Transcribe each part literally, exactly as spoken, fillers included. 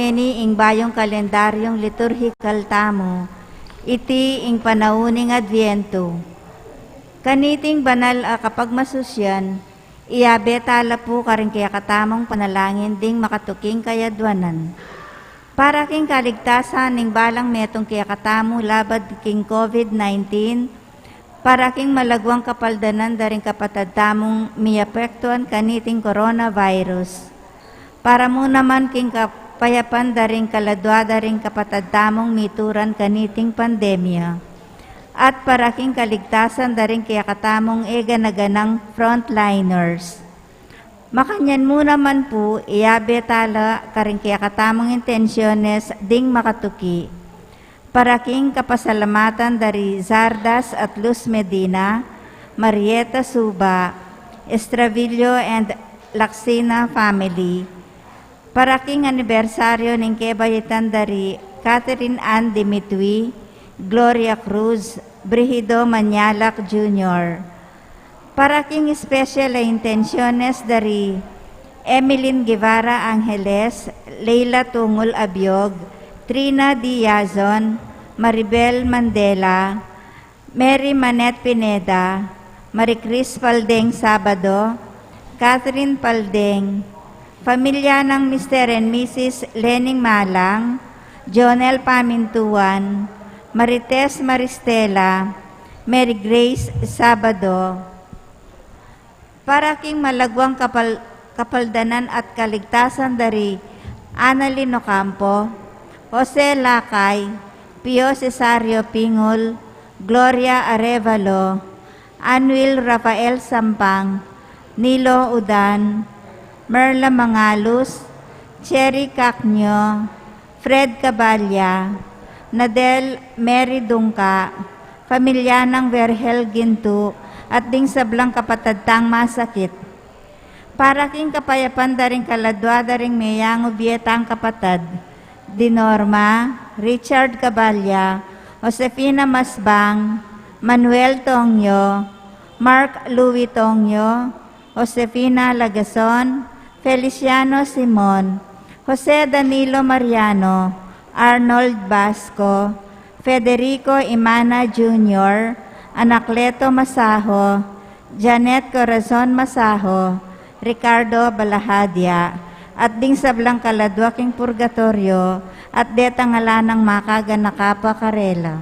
ngeni ing bayung kalendaryung liturhikal tamu, iti ing panaun ning Adviento. Kaniting banal a kapagmasusyan, iyabe tala pu karing kekatamung panalangin ding makatuking kayadwanan. Para king kaligtasan ning balang metung kekatamu laban king COVID nineteen, para king malagwang kapaldanan da ring kapatad tamung miapektuan kaniting coronavirus, para mu naman king kapayapan da ring kaladua da ring kapatad tamung mituran kaniting pandemya, at para king kaligtasan da ring kekatamung e gana-ganang frontliners. Makanyan mu naman pu, iyabe tala karing kekatamung intensyones ding makatuki. Para king kapasalamatan da ri Zardas at Luz Medina, Marieta Suba, Estravillo and Lacsina family. Para king anibersaryo ning kebayitan da ri Catherine Ann Dimitwi, Gloria Cruz, Brigido Mañalac Junior. Para king special a intensyones da ri Emeline Guevara Angeles, Leila Tungul Abiog, Trina Diazon, Maribel Mandela, Mary Manette Pineda, Marie Chris Paldeng Sabado, Catherine Paldeng, pamilya nang Mister and Missus Lening Malang, Jonel Pamintuan, Marites Maristela, Mary Grace Sabado. Para king malagwang kapal-, kapaldanan at kaligtasan da ri Annalyn Ocampo, Jose Lakay, Pio Cesario Pingul, Gloria Arevalo, Anwil Rafael Sampang, Nilo Udan, Merla Mangalus, Cherry Cacnio, Fred Caballa, Nadel Mary Dungca, pamilya nang Vergel Ginto, at ding sablang kapatad tang masakit. Para king kapayapan da ring kaladua da ring meyangu bie tang kapatad, di Norma, Richard Caballa, Josefina Masbang, Manuel Tongyo, Mark Louis Tongyo, Josefina Lagason, Feliciano Simon, Jose Danilo Mariano, Arnold Basco, Federico Imana Junior, Anacleto Masaho, Janet Corazon Masaho, Ricardo Balahadia, at ding sablang kaladua king purgatoryo, at detang ala nang makaganaka pa karela.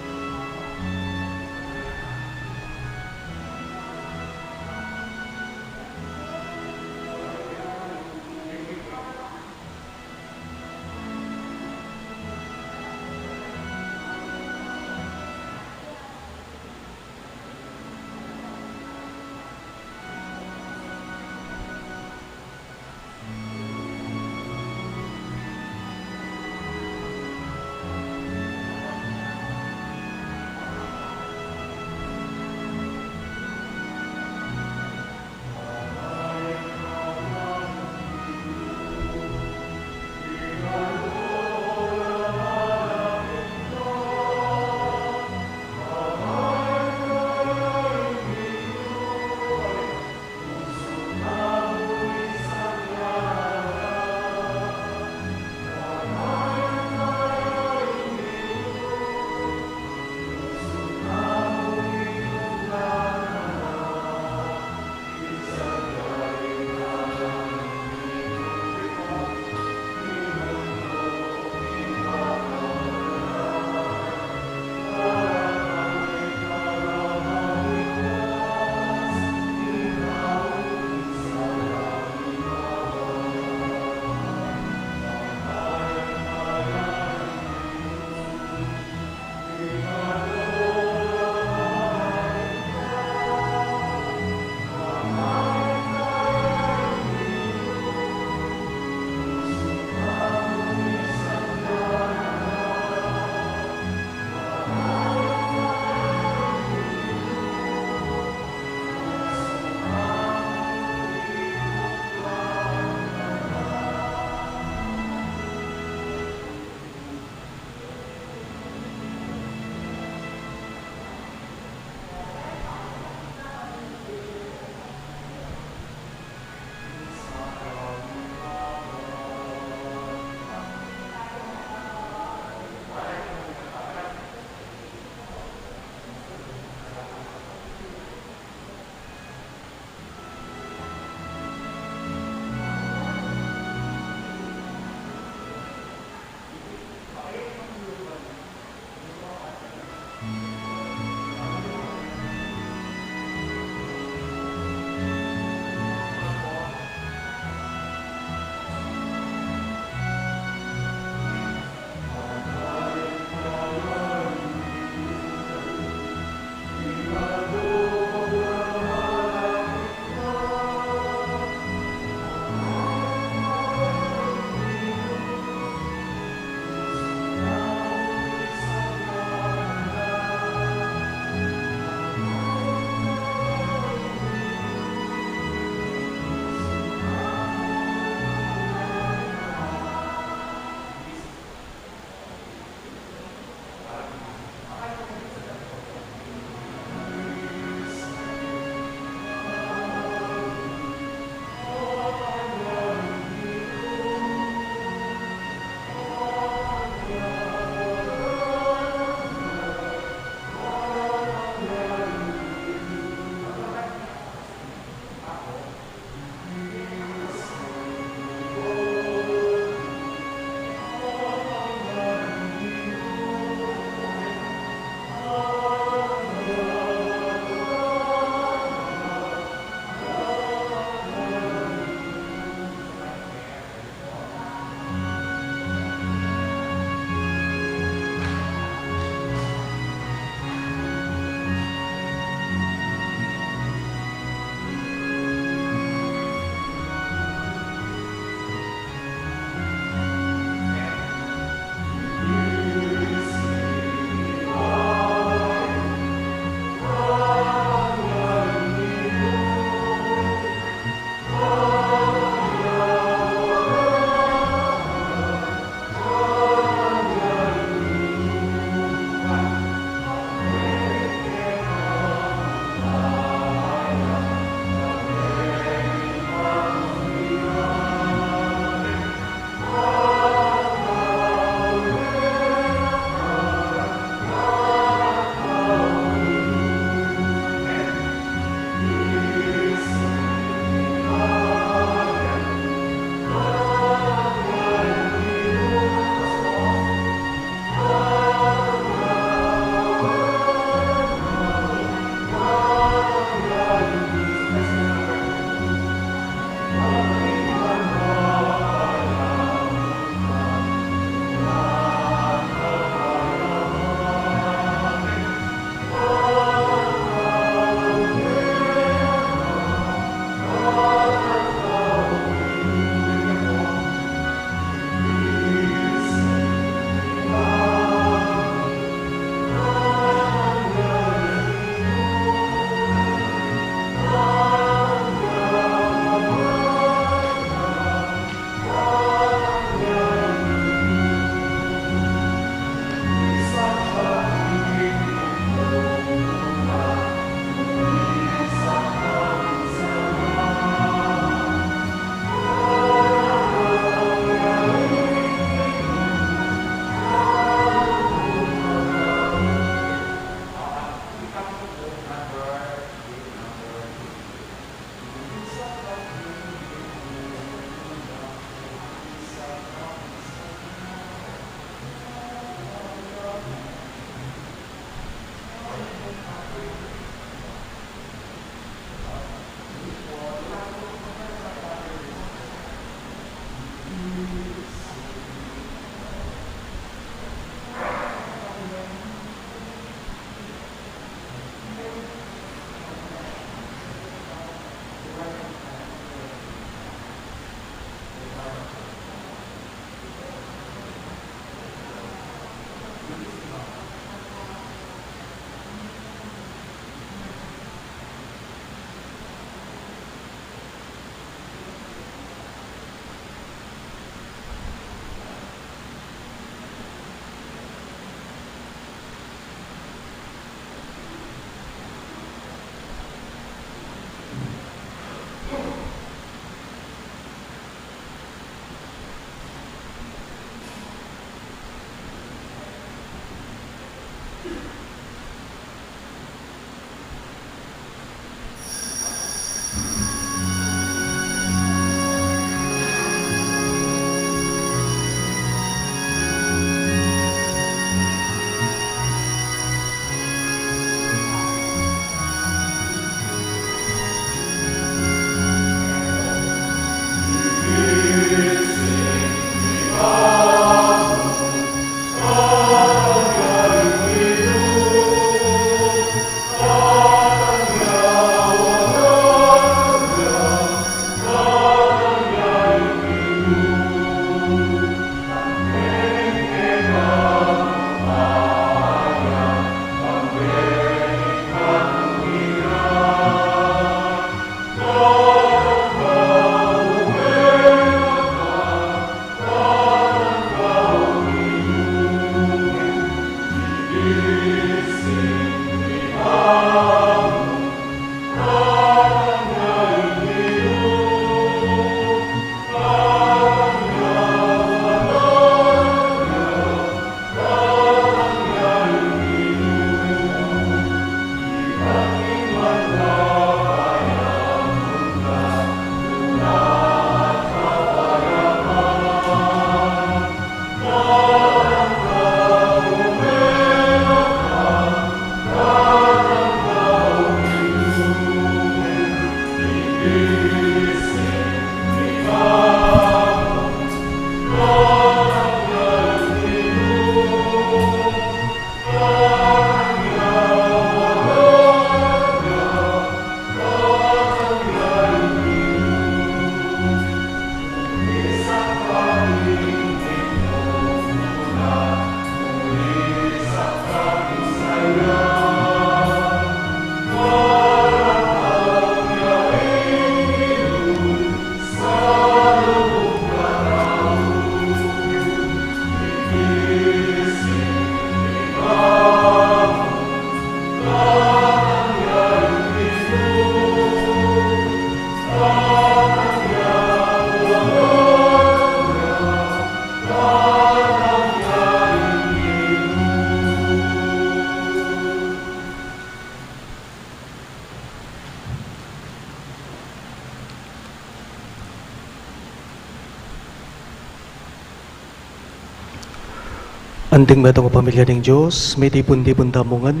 Anting metung a pamilya ning Dios, mitipun-tipun tamu ngan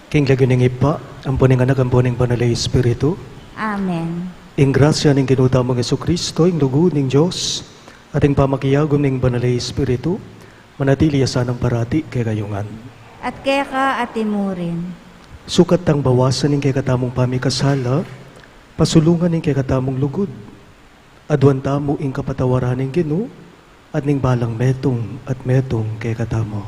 king lagyu ning Ibpa, ampo ning Anak, ampo ning Banal a Espiritu. Amen. Ing grasya ning Ginu tamung Jesucristo, ing lugud ning Dios, at ing pamakiagum ning Banal a Espiritu, manatili ya sanang parati kekayu ngan. At keka at imurin. Sukat tang bawasan ing kekatamung pamikasala, pasulungan ing kekatamung lugud. Aduan tamu ing kapatawaran ning Ginu, at ning balang metung at metung kekatamu.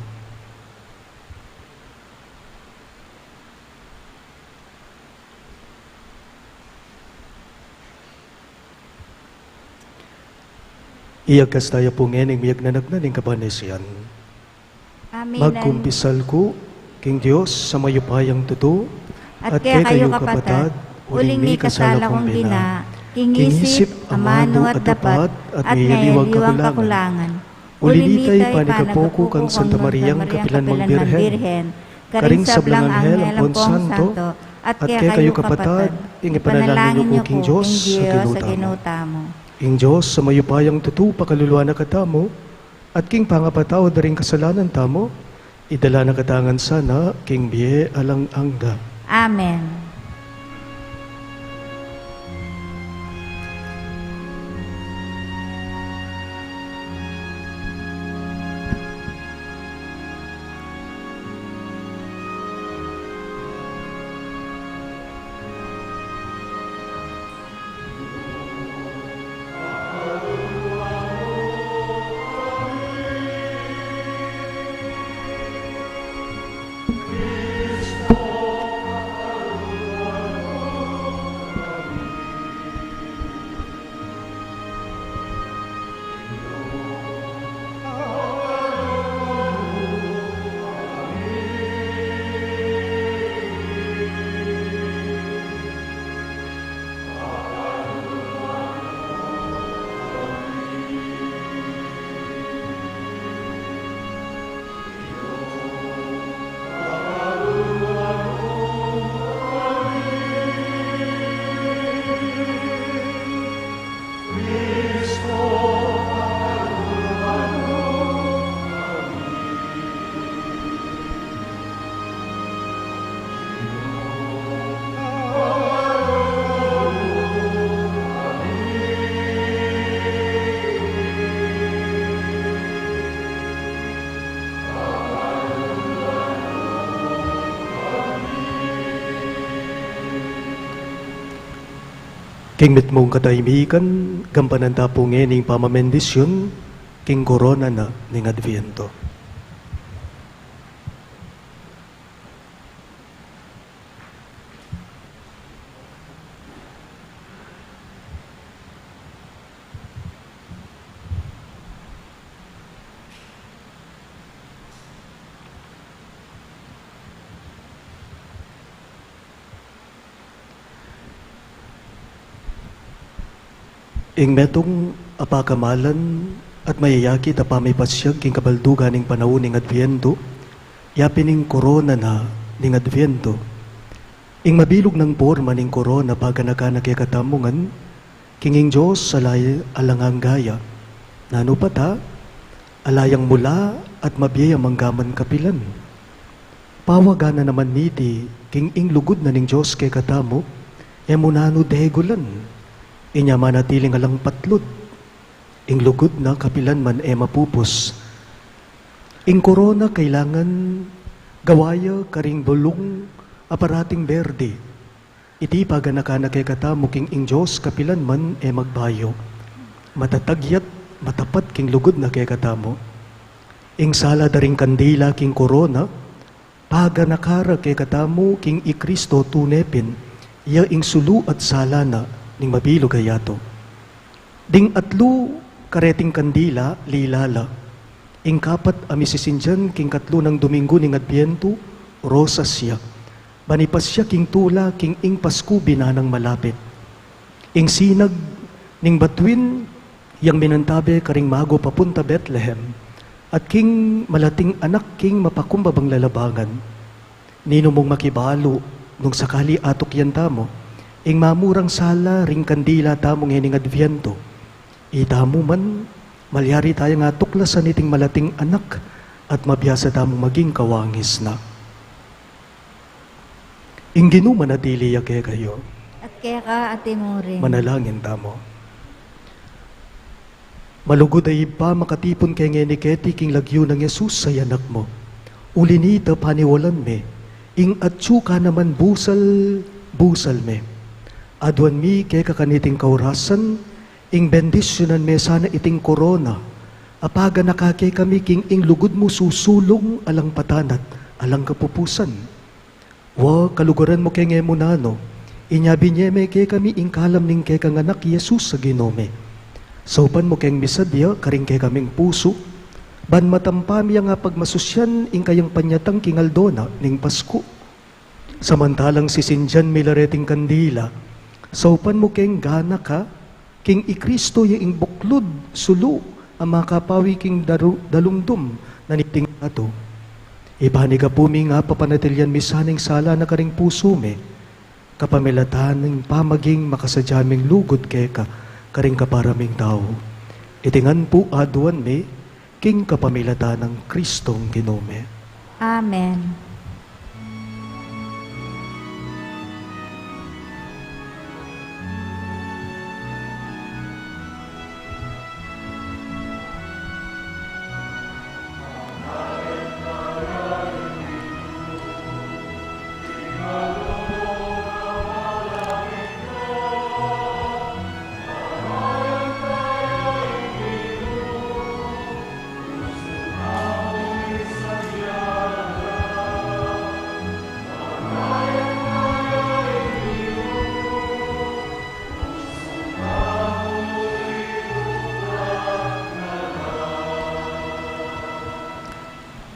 Iyagkas taya pu ngeni ing miyagnanagnan ning kabanesian. Amen. Magkumpisal ku king Dios a mayupayang tutu, at kekayu, kapatad, uling mikasala kung bina, king isip, amanu, at dapat, at miyaliwang kakulangan. Uli na nita, ipanikapu ku kang Santa Mariang kapilan mang Birhen, karing sablang anghel ampon santo, at kekayu, kapatad, ing ipanalangin yu ku king Dios a Ginu tamu. Ing Dios a mayupayang tutu pakaluluan na katamu, at king pangapatawad da ring kasalanan tamu, idala na kata ngan sana king bie alang angga. Amen. King mitmung katahimikan, gampanan ta pu ngeni ing pamamendisyon king korona na ning Adviento. Ing metung a pakamalan at mayayakit a pamipasyag king kabaldugan ning panaun ning Adviento, ya pin ing korona na ning Adviento. Ing mabilug nang porma ning korona paganakan na kekatamu ngan, king ing Dios a lay-, alang anggaya. Nanu pa ta, ala yang mula at mabie ya manggaman kapilan. Pawagan na naman niti, king ing lugud na ning Dios kekatamu, e mu nanu degulan. Inya manatiling alang patlud. Ing lugud na kapilan man e mapupus. Ing korona kailangan gawa ya karing bulung a parating berde. Iti paganakan na kekatamu king ing Dios kapilan man e magbayu. Matatag ya't matapat king lugud na kekatamu. Ing sala da ring kandila king korona, paganaka ra kekatamu king i Kristo tune pin, ya ing sulu at sala na ning mabilug a yatu. Ding atlu kareting kandila, lila la. Ing kapat a misisindian king katlu nang Dominggu ning Adbientu, rosas ya. Ban ipasya king tula king ing Pasku binanang malapit. Ing sinag ning batuin yang minantabe karing mago papunta Betlehem, at king malating anak king mapakumbabang lalabangan. Ninu mung makibalu nung sakali atukyan tamu ing mamurang sala ring kandila tamu ngening Adviento? Itamu man, malyari tayang atuklasan iting malating anak at mabiasa tamung maging kawangis na. Ing Ginu manatili ya kekayu. At keka ati mu rin. Manalangin tamu. Malugud a Ibpa, makatipun ke ngeni keti king lagyu nang Jesus a Anak mu. Uli nita paniwalan me, ing atyu ka naman busal, busal me. Aduan mi keka kaniting kaurasan, ing bendisyunan me sana iting korona, a paganaka kekami king ing lugud mu susulung alang patan at alang kapupusan. Wa, kaluguran mu ke nge mu nanu, inya binie me kekami ing kalam ning kekang Anak Jesus a Ginu mi. Saupan mu keng misadya karing kekaming pusu, ban matampa mi yang apagmasusyan ing kayang panyatang king aldo na ning Pasku. Samantalang sisindian mi la reting kandila, saupan mu keng ganaka, king i Kristo ya ing buklud, sulu, a makapawi king daru-, dalumdum na niting yatu. Ipanyawad mi nga papanatilian mi sana ing sala na karing pusu mi, kapamilatan ning pamaging makasadya ming lugud keka karing kapara ming tau. Iti ngan pu aduan mi, king kapamilatan nang Kristong Ginu mi. Amen.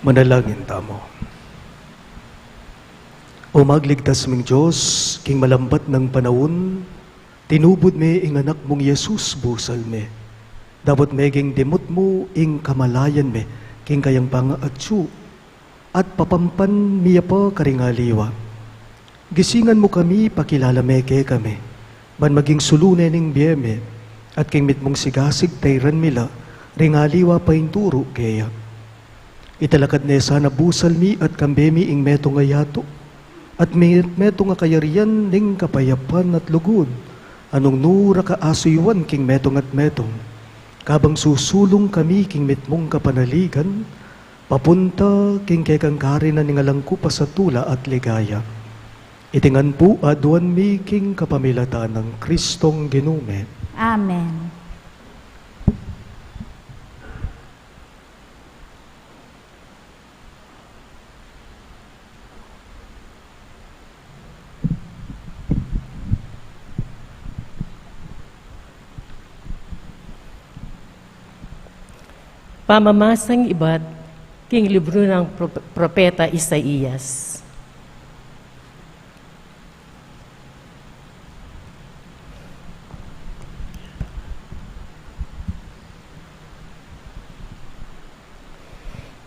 Manalangin tamu. O magligtas ming Dios, king malambat nang panaun, tinubud me ing Anak mung Jesus busal me. Dapot meging dimut mu ing kamalayan me king kayang pangaatsu, at papampan mi ya pa karing aliwa. Gisingan mu kami, pakilala me kekami, ban maging sulu ne ning bie mi, at king mitmung sigasig tairan mi la ring aliwa painturu keya. Italakad ne sana busal mi at kambe mi ing metung a yatu, at mi-, metung a kayarian ning kapayapan at lugud, a nung nu ra ka asuyuan king metung at metung, kabang susulung kami king mitmung kapanaligan, papunta king kekang karinan ning alang kupas a tula at ligaya. Iti ngan pu aduan mi king kapamilatan nang Kristong Ginu mi. Amen. Pamamasang ibat king libru nang pro-, propeta Isaias.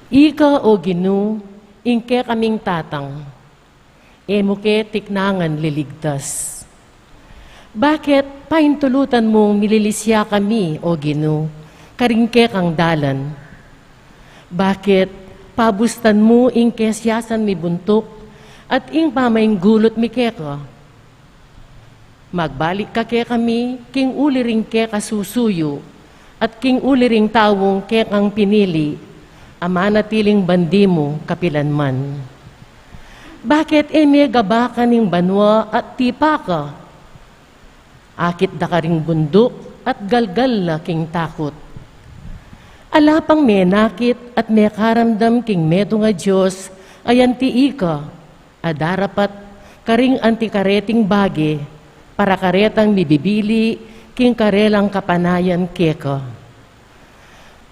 Ika, O Ginu, ing kekaming tatang, e mu ke tiknangan liligtas. Bakit paintulutan mung mililisya kami, O Ginu, karing kekang dalan? Bakit pabustan mu ing kesiasan mi buntuk at ing pamainggulut mi keka? Magbalik ka kekami king uli ring keka susuyu, at king uli ring taung kekang pinili, a manatiling bandi mu kapilanman. Bakit e me gabakan ing banua at tipa ka? Akit da karing bunduk at galgal la king takut. Ala pang menakit at mekaramdam king metung a dios a anti ika, a darapat karing anti kareting bage, para karetang mibibili king karelang kapanayan keka.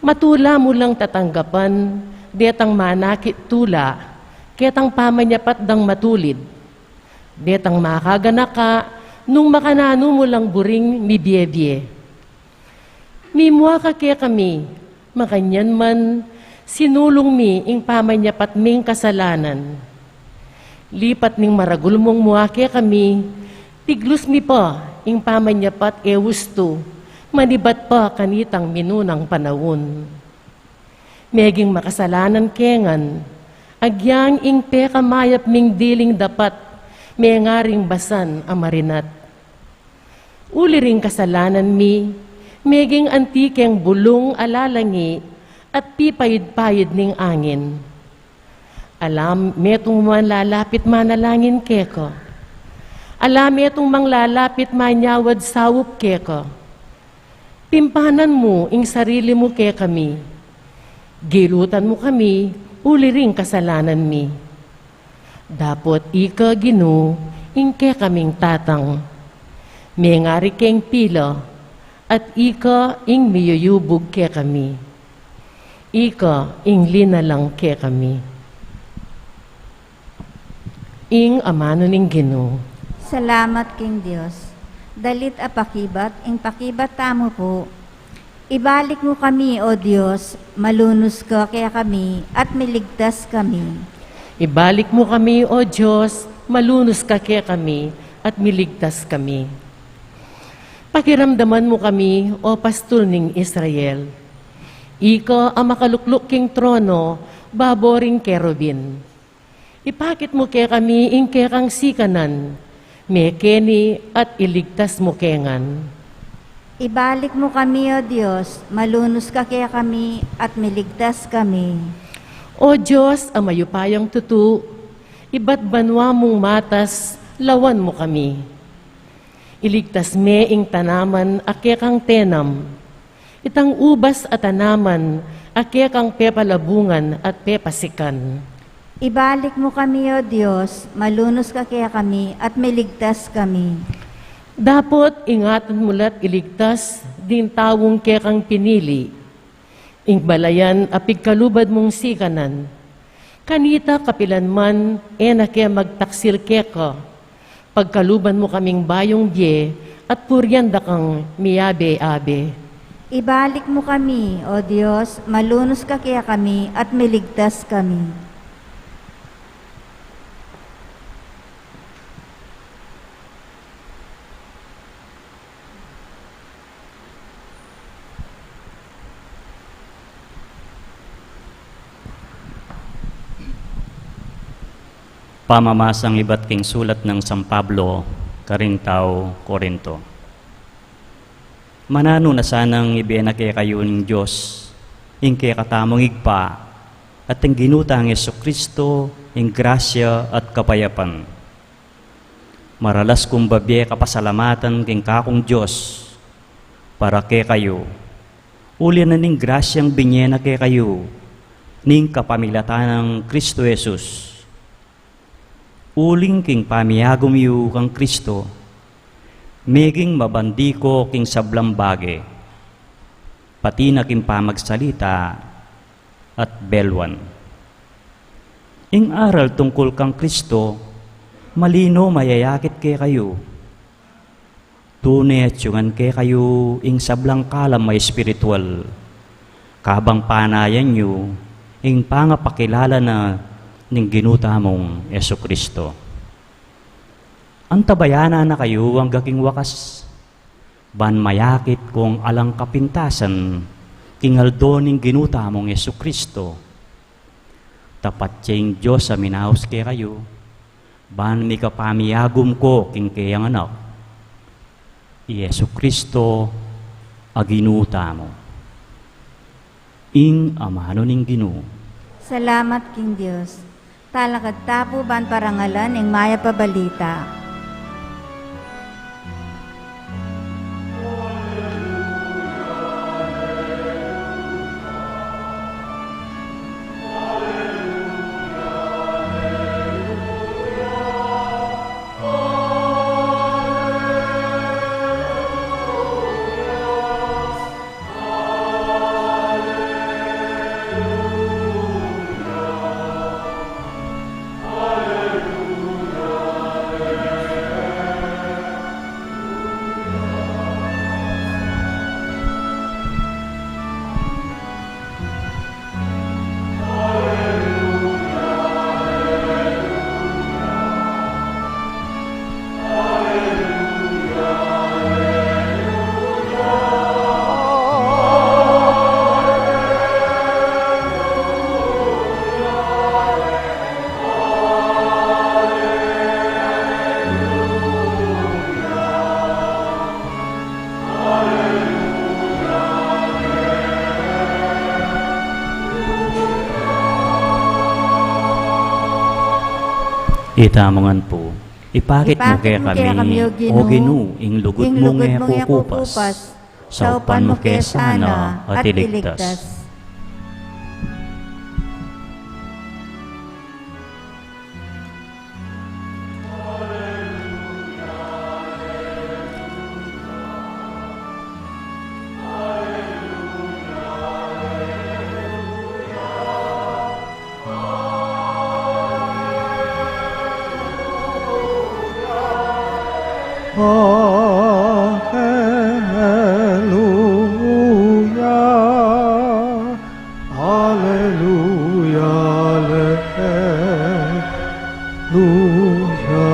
Matula mu lang tatanggapan detang manakit tula, ketang pamanyapat dang matulid, detang makaganaka nung makananu mu lang buring mibiebie. Mimua ka kekami, makanyan man, sinulung mi ing pamanyapat ming kasalanan. Lipat ning maragul mung mua kekami, piglus mi pa ing pamanyapat e ustu, manibat pa kanitang minunang panaun. Meging makasalanan ke ngan, agyang ing pekamayap ming diling dapat, mengaring basan a marinat. Uli ring kasalanan mi, meging anti keng bulung a lalangi at pipaid-paid ning angin. Ala metung man lalapit manalangin keka. Ala metung mang lalapit manyawad saup keka. Pimpanan mu ing sarili mu kekami. Gilutan mu kami uli ring kasalanan mi. Dapot ika, Ginu, ing kekaming tatang. Mengari keng pila, at ika ing miyuyubug kekami. Ika ing linalang kekami. Ing amanu ning Ginu. Salamat king Dios. Dalit a pakibat, ing pakibat tamu pu. Ibalik mu kami, O Dios, malunus ka kekami, at miligtas kami. Ibalik mu kami, O Dios, malunus ka kekami, at miligtas kami. Pakiramdaman mu kami, O Pastul ning Israel. Ika a makalukluk king trono, babo ring kerubin. Ipakit mu kekami ing kekang sikanan, mekeni at iligtas mu ke ngan. Ibalik mu kami, O Dios, malunus ka kekami at miligtas kami. O Dios a mayupayang tutu, ibat banua mung matas, lawan mu kami. Iligtas me ing tanaman a kekang tenam, itang ubas a tanaman a kekang pepalabungan at pepasikan. Ibalik mu kami, O Dios, malunus ka kekami at miligtas kami. Dapot ingatan mu la't iligtas ding taung kekang pinili. Ing balayan a pigkalubad mung sikanan. Kanita kapilan man, e na ke magtaksil keka. Pagkaluban mu kaming bayung bie, at purian da kang miyabe-abe. Ibalik mu kami, O Dios, malunus ka kekami, at miligtas kami. Pamamasang ibat king sulat nang San Pablo karing tau Corinto. Mananu na sanang ibie na kekayu ning Dios, ing kekatamung Ibpa, at ing Ginu tang Jesucristo, ing grasya at kapayapan. Maralas kung babie kapasalamatan king kakung Dios para kekayu, uli na ning grasyang binie na kekayu ning kapamilatan nang Kristo Jesus. Uling king pamiagum yu kang Kristo, meging mabandi ko king sablang bage, pati na king pamagsalita at beluan. Ing aral tungkul kang Kristo, malino mayayakit kekayu. Tune atyungan kekayu ing sablang kalam a espiritual, kabang panayan yu ing pangapakilala na ning Ginu tamung Jesu-Kristo. Antabayanan na kayu angga king wakas, ban mayakit kung alang kapintasan king aldo ning Ginu tamung Jesu-Kristo. Tapat ya ing Dios a minaus kekayu, ban mikapamiagum ko king keyang Anak, i Jesu-Kristo a Ginu tamu. Ing amanu ning Ginu. Salamat king Dios. Talakad ta pu ban parangalan ing mayap a balita. Itamu ngan pu. Ipakit mu kekami, O Ginu, ing lugud mung e kukupas. Saupan mu ke sana at iligtas. Aleluya, aleluya, aleluya.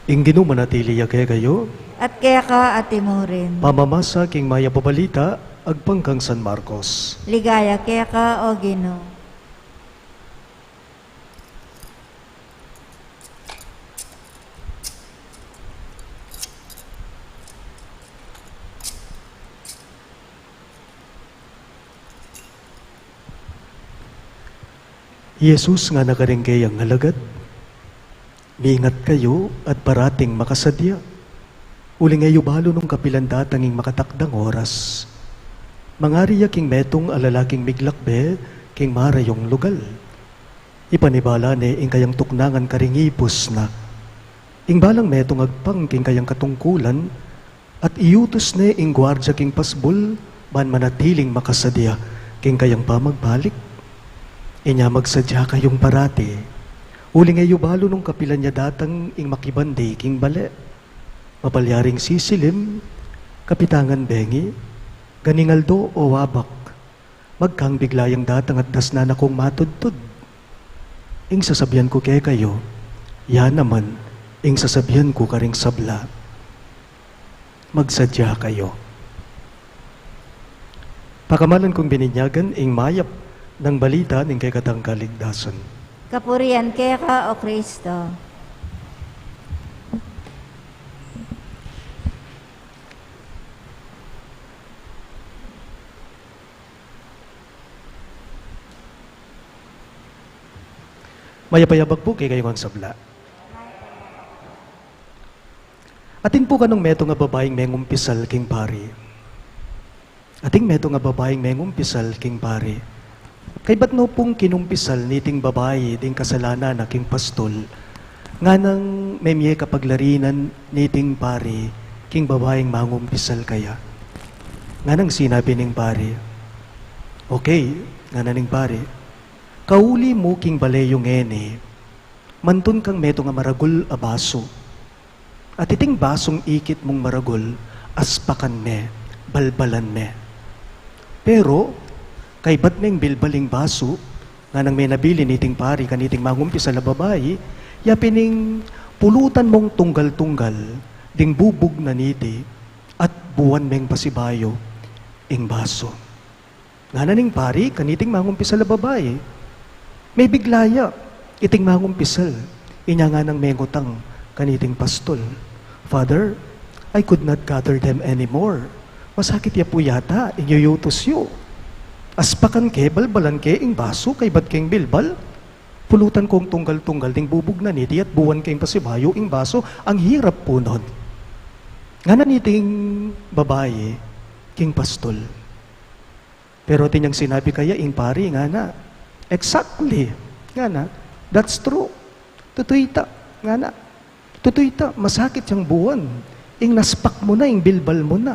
Ing Ginu manatili ya kekayu. At keka at imurin. Pamamasa king mayap a balita agpang kang San Marcos. Ligaya keka, O Ginu. I Jesus ngana karing keyang alagad, Mingat kayu at parating makasadya. Uling e yu balu nung kapilan datang ing makatakdang oras. Mangari ya king metung a lalaking miglakbe king marayung lugal. Ipanibala ne ing kayang tuknangan karing ipus na. Ing balang metung agpang king kayang katungkulan, at iutus ne ing guardia king pasbul ban manatiling makasadya king kayang pamagbalik. Inya magsadya kayung parati, uling e yu balu nung kapilan ya datang ing makibandi king bale. Mapalyaring sisilim, kapitangan bengi, ganing aldo o abak, magkang bigla yang datang at dasnan na kung matudtud. Ing sasabian ku kekayu, ya naman ing sasabian ku karing sabla. Magsadya kayu. Pakamalan kung bininyagan ing mayap nang balita ning kekatang kaligtasan. Kapurian keka, O Kristo. Mayap a abak pu kekayu ngan sabla. Atin pu kanung metung a babaing mengumpisal king pari. Atin metung a babaing mengumpisal king pari. Kaybat no pung kinumpisal niting babai ding kasalanan na king pastul, nganang memie kapaglarinan niting pari king babaing mangumpisal kaya. Nganang sinabi ning pari, "Okay," ngana ning pari, "kauli mu king bale yu ngeni, mantun kang metung a maragul a basu. At iting basung ikit mung maragul, aspakan me, balbalan me. Pero, kaybat meng bilbal ing basu," nganang menabilin niting pari kaniting mangumpisal a babai, "ya pin ing pulutan mung tunggal-tunggal ding bubug na niti at buan meng pasibayu ing basu." Ngana ning pari kaniting mangumpisal a babai, mebigla ya iting mangumpisal. Inya nganang mengutang kaniting pastul, "Father, I could not gather them anymore. Masakit ya pu yata ing yuyutus yu. Aspakan ke, balbalan ke ing basu kaybat keng bilbal. Pulutan kung tunggal-tunggal ding bubug na niti at buan keng pasibayu ing basu. Ang hirap pu nun." Ngana niting babai king pastul. Pero atin yang sinabi kaya ing pari, ngana, "Exactly," ngana, "that's true. Tutu ita," ngana, "tutu ita, masakit yang buan ing naspak mu na, ing bilbal mu na.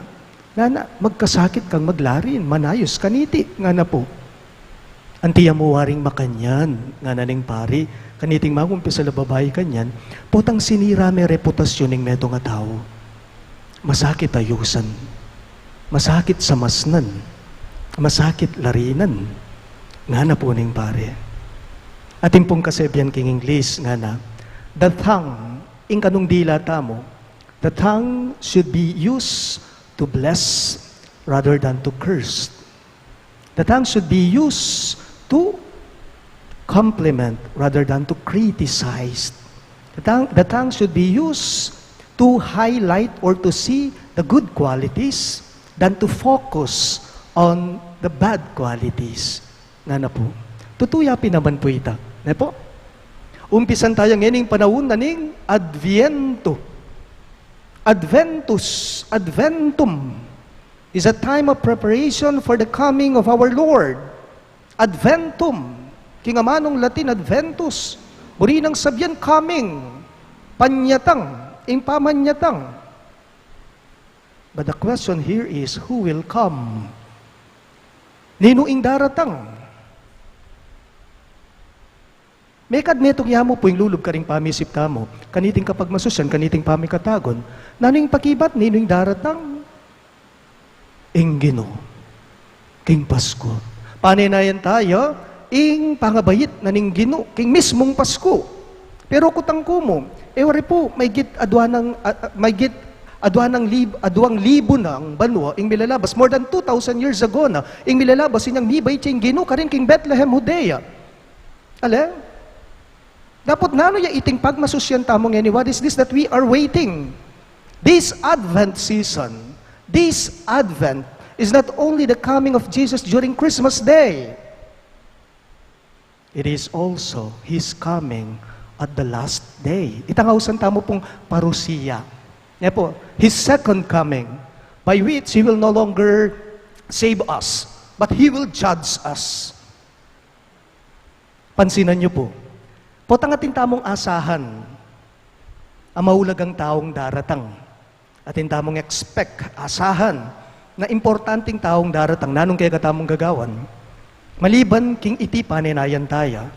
Ngana, magkasakit kang maglarin, manayus kaniti," ngana pu. "Anti ya mu waring makanyan," ngana ning pari kaniting mangumpisal a babai kanyan, "potang sinira me reputasyun ning metung a tau. Masakit ayusan, masakit samasnan, masakit larinan," ngana pu ning pari. Atin pung kasebian king Ingles, ngana, "The tongue," ing kanung dila tamu, "the tongue should be used to bless rather than to curse. The tongue should be used to compliment rather than to criticize. The tongue, the tongue should be used to highlight or to see the good qualities than to focus on the bad qualities." Ngana pu. Tutu ya pin naman pu ita. Ne pu? Umpisan taya ngening panaun na ning Adviento. Adventus, Adventum, is a time of preparation for the coming of our Lord. Adventum, king amanung Latin Adventus, buri nang sabian coming, panyatang, ing pamanyatang. But the question here is, who will come? Ninu ing daratang? Mekad metung ya mu pu ing lulub karing pamisip tamu, kaniting kapagmasusyan, kaniting pamikatagun, nanu ing pakibat, ninu ing daratang? Ing Ginu king Pasku. Panenayan taya ing pangabait na ning Ginu king mismung Pasku. Pero kutang ku mu, e wari pu, maygit adua nang, a, a, maygit adua nang lib-, aduang libu nang banua ing milalabas, more than two thousand years ago na, ing milalabas inyang mibait ya ing Ginu karin king Bethlehem, Judea. Ale? Dapot nanu ya iting pagmasusyan tamu ngeni? What is this that we are waiting? This Advent season, this Advent is not only the coming of Jesus during Christmas Day. It is also His coming at the last day. Itang ausan tamu pung parousia. Ne pu, His second coming, by which He will no longer save us, but He will judge us. Pansinan yu pu. Potang atin tamung asahan a maulagang taung daratang. Atin tamung expect, asahan, na importanting taung daratang. Nanung kekatamung gagawan? Maliban king iti panenayan taya,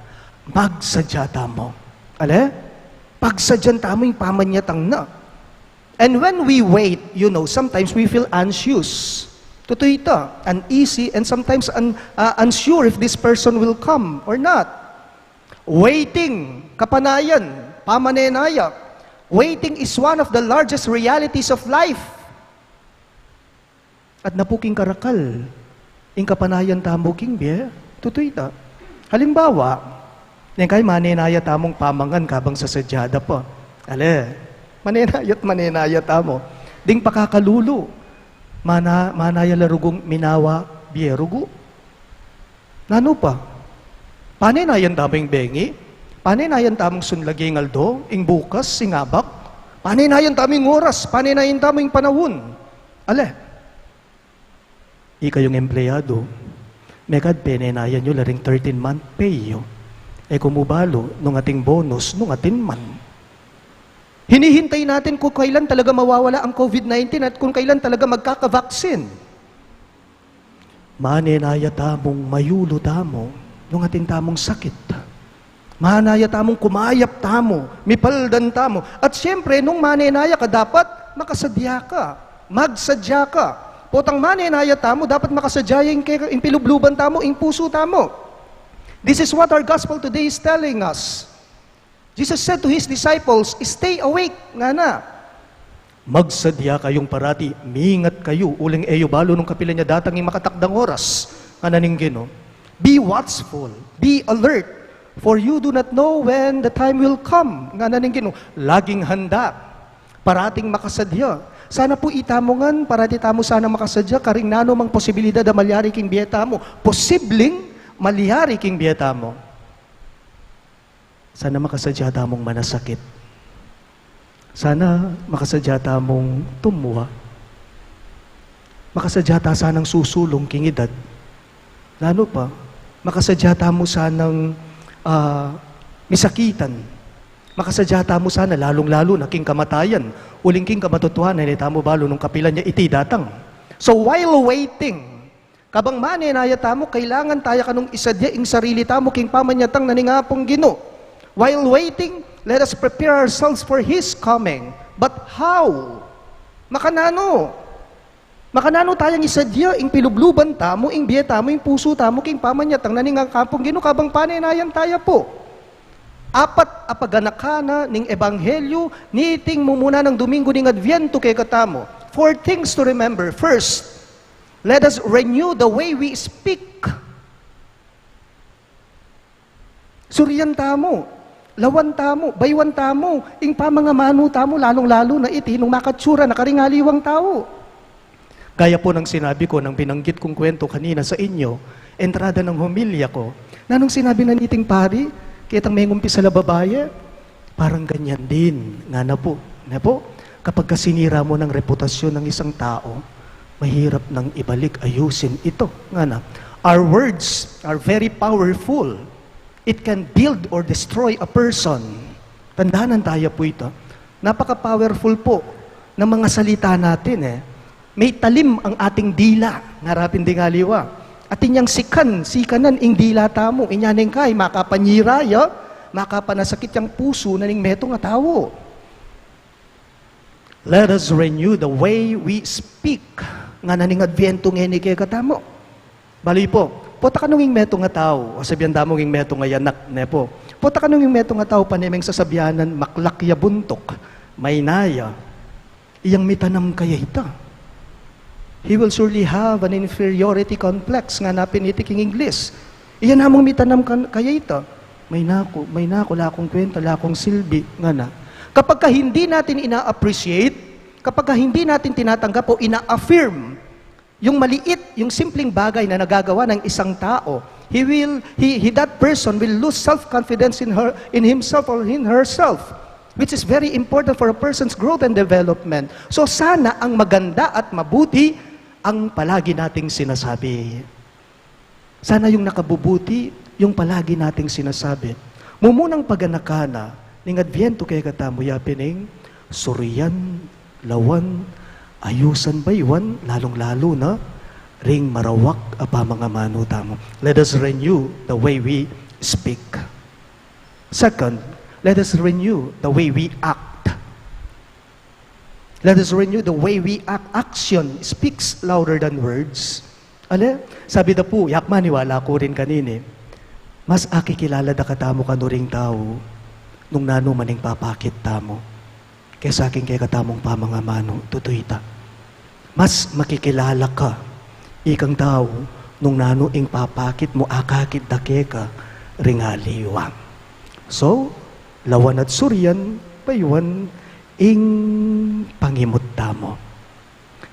magsadya tamu. Ale? Pagsadyan tamu ing pamanyatang na. And when we wait, you know, sometimes we feel anxious. Tutu ita, uneasy, and sometimes un-, uh, unsure if this person will come or not. Waiting, kapanayan, pamanenaya. Waiting is one of the largest realities of life. At napuking karakal ing kapanayan tamu king bie, tutu ita. Halimbawa, neng kay manenaya tamung pamangan kabang sasadya da pa. Ale, manenaya at manenaya tamu. Ding pakakalulu, mana-, manaya la rugung minawa bie rugu. Nanu pa? Panenayan tamu ing bengi? Panenayan tamung sunlagi ing aldo, ing bukas, ing abak. Panenayan tamu ing oras, panenayan tamu ing panahun. Ale, ikayung empleyado, mekad penenayan yu la ring thirteen month pay yu. E ku mu balu nung ating bonus, nung atin man. Hinihintay natin kung kailan talaga mawawala ang COVID nineteen at kung kailan talaga magkakavaksin. Manenaya tamung mayulu tamu nung atin tamung sakit. Manaya tamung kumayap tamu, mipaldan tamu. At siyempre, nung manenaya ka, dapat makasadya ka. Magsadya ka. Potang manenaya tamu, dapat makasadya ya ing ke-, ing pilubluban tamu, ing pusu tamu. This is what our gospel today is telling us. Jesus said to his disciples, "Stay awake," ngana. Magsadya kayung parati, mingat kayu, uling e yu balu nung kapilan ya datang ing makatakdang oras, ngana ning Ginu. Be watchful, be alert, for you do not know when the time will come, ngana ning Ginu. Laging handa, parating makasadya. Sana pu itamu ngan, parati tamu sana makasadya, karing nanu mang posibilidad a malyari king bie tamu. Posibleng malyari king bie tamu. Sana makasadya tamung manasakit. Sana makasadya tamung tumwa. Makasadya ta sanang susulung king edad. Nanu pa, makasadya tamu sanang, ah, misakitan. Makasadya tamu sana lalung-lalu na king kamatayan. Uling king kamatutuanan, e tamu balu nung kapilan ya iti datang. So while waiting, kabang manenaya tamu, kailangan taya kanung isadya ing sarili tamu king pamanyatang na ning Apung Ginu. While waiting, let us prepare ourselves for His coming. But how? Makananu? Makananu tayang isadya ing pilubluban tamu, ing bie tamu, ing pusu tamu, king pamanyatang na ning Apung Ginu, kabang panenayan taya pu? Apat a paganaka na ning Ebanghelyo niting mumuna nang Domingo ning Adviento kekatamu. Four things to remember. First, let us renew the way we speak. Surian tamu, lawan tamu, baywan tamu ing pamangamanu tamu, lalung-lalu na iti nung makatsura na karing aliwang tau. Gaya po ng sinabi ko, ng binanggit kong kwento kanina sa inyo, entrada ng homilya ko, nanung sinabi na niting pari, kitang mengumpisa la babaye, parang ganyan din, ngana po, ne po? Kapag ka sinira mo ng reputasyon ng isang tao, mahirap nang ibalik, ayusin ito, ngana. Our words are very powerful. It can build or destroy a person. Tandanan taya po ito. Napaka-powerful po ng mga salita natin, eh. May talim ang ating dila, ngarapin ding aliwa. Atin yang sikan, sikanan ing dila tamu, inya neng kay makapanyira ya, makapanasakit yang pusu na ning metung a tau. Let us renew the way we speak. Ngana ning Adviento ngeni kekatamu. Bali po, pota kanung ing metung a tau, o sabian da mung ing metung a anak, ne po. Pota kanung ing metung a tau, pane meng sasabianan, maklak ya buntuk, mayna ya, iyang mitanam kaya ita. He will surely have an inferiority complex, ngana pin iti king Ingles. Iya namung mitanam kan-, kaya ita. Mayna ku, mayna ku, la kung kwenta, la kung silbi, ngana. Kapag ka hindi natin ina-appreciate, kapag ka hindi natin tinatanggap o ina-affirm yung maliit, yung simpleng bagay na nagagawa ng isang tao, he will, he, he, that person will lose self-confidence in her, in himself or in herself, which is very important for a person's growth and development. So sana ang maganda at mabuti ang palagi nating sinasabi. Sana yung nakabubuti, yung palagi nating sinasabi. Mumunang paganaka na ning Adviento kekatamu, yapin ing surian, lawan, ayusan, baywan, lalung-lalu na ring marawak a pamangamanu tamu. Let us renew the way we speak. Second, let us renew the way we act. Let us renew the way we act. Action speaks louder than words. Ale, sabi da pu, yakman, maniwala ku rin kanini, mas akikilala da katamu kanu ring tau nung nanu man ing papakit tamu kesa king kekatamung pamangamanu. Tutu ita. Mas makikilala ka ikang tau nung nanu ing papakit mu, akakit da keka ring aliwa. So, lawan at surian, baywan ing pangimut tamu.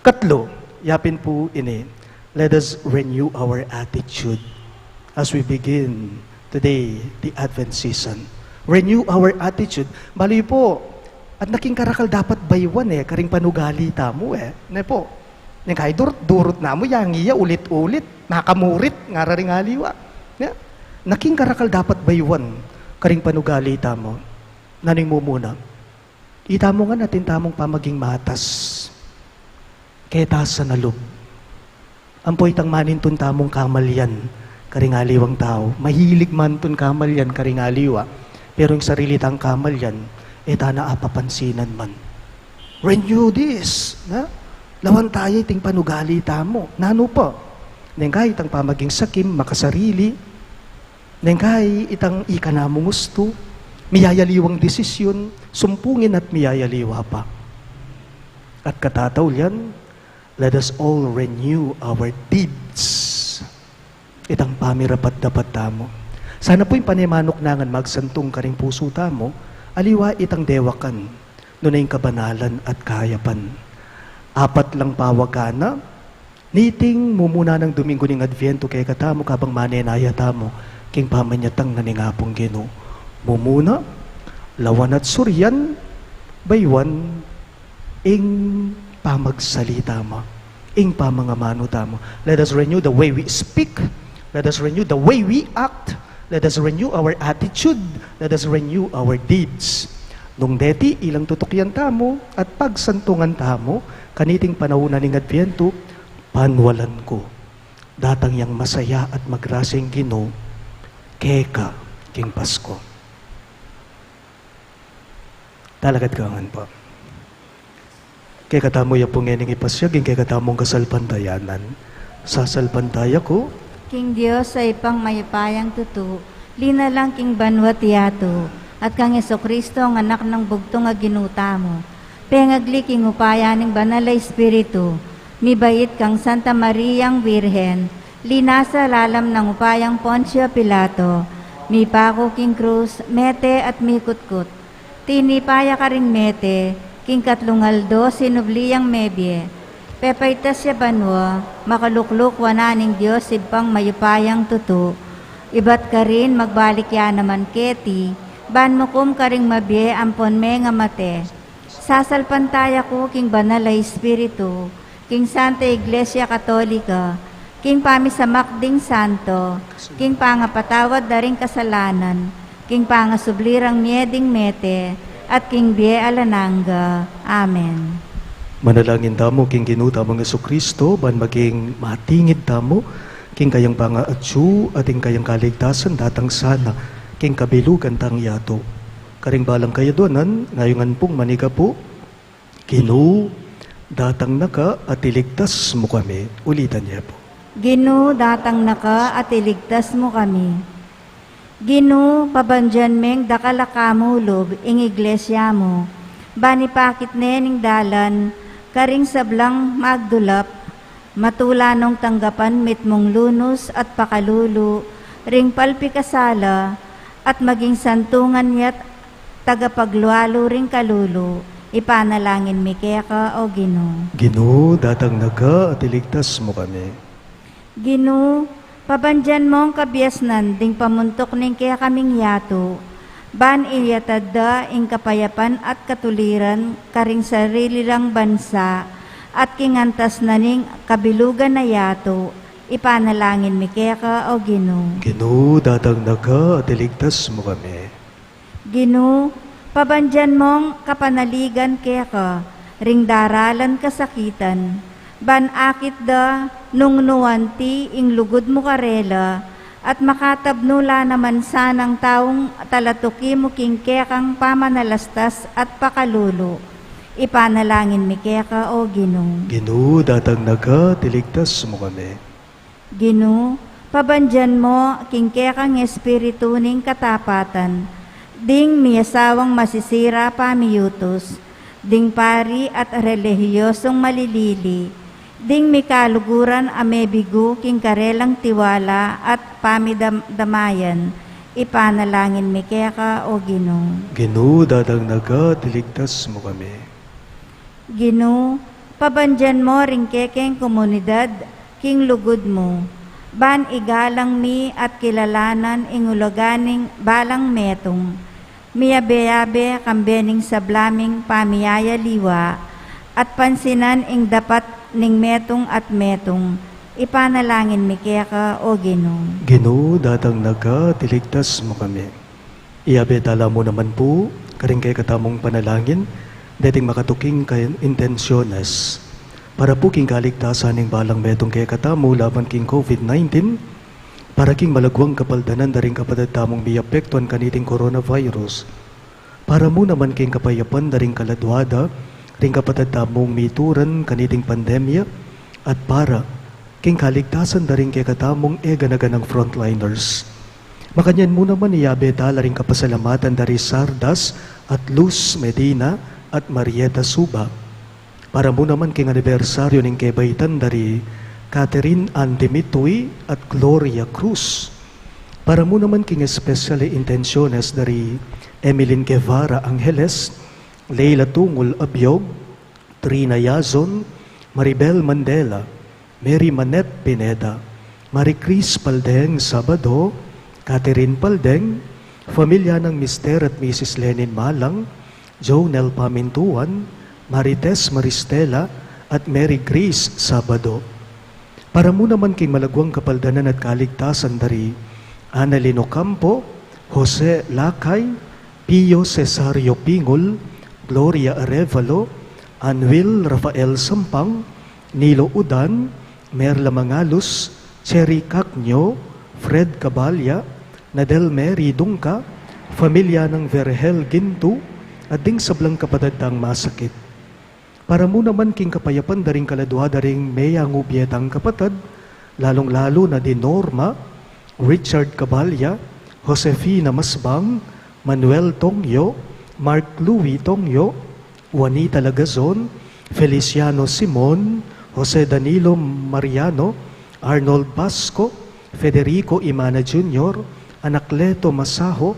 Katlu, yapin pu ini, let us renew our attitude as we begin today the Advent season. Renew our attitude. Balu yu pu, at naking karakal dapat bayuan e, karing panugali tamu e. Ne pu? Neng kai durut-durut na mu, yang iya ulit-ulit, makamurit, ngara ring aliwa. Ne? Naking karakal dapat bayuan, karing panugali tamu. Nanu ing mumuna? Itamu ngan atin tamung pamaging matas. Ketasan a lub. Ampo itang manintun tamung kamalian karing aliwang tau. Mahilig mantun kamalian karing aliwa. Pero ing sarili tang kamalian, e ta na apapansinan man. Renew this, na? Lawan taya iting panugali tamu. Nanu pa? Neng kai itang pamaging sakim, makasarili. Neng kai itang ika namung ustu, miyayaliwang desisyun, sumpungin at miyayaliwa pa. At katataulian, let us all renew our deeds. Itang pamirapat-dapat tamu. Sana pu ing panemanuk na ngan magsantung karing pusu tamu, aliwa itang dewakan, nune ing kabanalan at kayapan. Apat lang pawaga na, niting mumuna nang Domingo ning Adviento kekatamu, kabang manenaya tamu king pamanyatang na ning Apung Ginu. Mumuna, lawan at surian, bayuan, ing pamagsalita mu, ing pamangamanu tamu. Let us renew the way we speak. Let us renew the way we act. Let us renew our attitude. Let us renew our deeds. Nung deti, ilang tutukian tamu at pagsantungan tamu kaniting panaun na ning Adviento, panwalan ku, datang yang masaya at magrasya ing Ginu keka king Pasko. Talakad ka ngan pu. Kekatamu ya pu ngening ipasiag ing kekatamung kasalpantayanan. Sasalpantaya ku king Dios a Ibpang mayupayang tutu, linalang king banua't yatu, at kang Jesucristo, ang Anak nang bugtung a Ginu tamu, pengagli king upaya ning Banal a Espiritu, mibait kang Santa Mariang Birhen, linasa lalam nang upayang Poncio Pilato, mipaku king krus, mete at mikutkut. Tinipa ya karing mete, king katlung aldo sinubli yang mebie. Pepaitas ya banua, makalukluk wanan ning Dios Ibpang mayupayang tutu. Ibat karin magbalik ya naman keti, ban mukum karing mabie ampon mengamate. Sasalpantaya ku king Banal a Espiritu, king Santa Iglesia Katolika, king pamisamak ding santo, king pangapatawad da ring kasalanan, king pangasubli rang mie ding mete, at king bie alang angga. Amen. Manalangin tamu king Ginu tamung Jesucristo, ban maging matingid tamu king kayang pangaatsu at ing kayang kaligtasan datang sana king kabilugan tang yatu. Karing balang kayadwanan, ngayungan pung manigapu. Ginu, datang na ka at iligtas mu kami. Ulitan ye pu. Ginu, datang na ka at iligtas mu kami. Ginu, pabandian meng dakal a kamulub ing Iglesia mu, ban ipakit ne ning dalan karing sablang magdulap, matula nong tanggapan mitmung lunus at pakalulu ring palpikasala, at maging santungan ya't tagapaglualu ring kalulu. Ipanalangin mi keka, O Ginu. Ginu, datang na ka at iligtas mu kami. Ginu, pabandian mong kabiasnan ding pamuntuk ning kekaming yatu, ban iyatad da ing kapayapan at katuliran karing sarili lang bansa, at king antas na ning kabilugan a yatu. Ipanalangin mi keka, O Ginu. Ginu, datang na ka at iligtas mu kami. Ginu, pabandian mong kapanaligan keka ring daralan kasakitan, ban akit da nung nu anti ing lugud mu karela, at makatabnu la naman sanang taung talatuki mu king kekang pamanalastas at pakalulu. Ipanalangin mi keka, O Ginu. Ginu, datang na ka at iligtas mu kami. Ginu, pabandian mo king kekang espiritu ning katapatan, ding miyasawang masisira pamiyutus, ding pari at relihiyosong malilili, ding mikaluguran a mebigu king karelang tiwala at pamidam-, damayan. Ipanalangin mi keka, O Ginu. Ginu, datang na ka at iligtas mu kami. Ginu, pabandian mo ring kekeng komunidad king lugud mu, ban igalang mi at kilalanan ing ulaga ning balang metung, Miyabe-yabe kambe ning sabla ming pamiyayaliwa, at pansinan ing dapat ning metung at metung, ipanalangin mi keka, O Ginu. Ginu, datang na ka, at iligtas mu kami. Iyabe tala mu naman pu karing kekatamung panalangin deting makatuking kaintensiones, para pu king kaligtasan ning balang metung kekatamu laban king COVID nineteen, para king malagwang kapaldanan da ring kapatad tamung miapektuan kaniting coronavirus, para mu naman king kapayapan da ring kaladua da ring kapatad tamung mituran kaniting pandemya, at para king kaligtasan da ring kekatamung e gana-ganang frontliners. Makanyan mu naman iyabe tala ring kapasalamatan da ri Sardas at Luz Medina at Marieta Suba. Para mu naman king anibersaryo ning kebaitan da ri Catherine Ann Dimitui at Gloria Cruz. Para mu naman king espesyal a intensiones da ri Emeline Guevara Angeles, Leila Tungul Abiog, Trina Yazon, Maribel Mandela, Mary Manette Pineda, Marie Chris Paldeng Sabado, Catherine Paldeng, pamilya nang Mister at Missus Lenin Malang, Jonel Pamintuan, Marites Maristela, at Mary Grace Sabado. Para mu naman king malagwang kapaldanan at kaligtasan da ri Annalyn Ocampo, Jose Lakay, Pio Cesario Pingul, Gloria Arevalo, Anwil Rafael Sampang, Nilo Udan, Merla Mangalus, Cherry Cacño, Fred Cabalya, Nadel Mary Dungca, pamilya nang Vergel Gintu, at ding sablang kapatad dang masakit. Para mu naman king kapayapan da ring kaladua da ring meyangubie tang kapatad, lalung-lalu na di Norma, Richard Cabalya, Josefina Masbang, Manuel Tongyo, Mark Louis Tongyo, Juanita Lagazon, Feliciano Simon, Jose Danilo Mariano, Arnold Basco, Federico Imana Junior, Anacleto Masaho,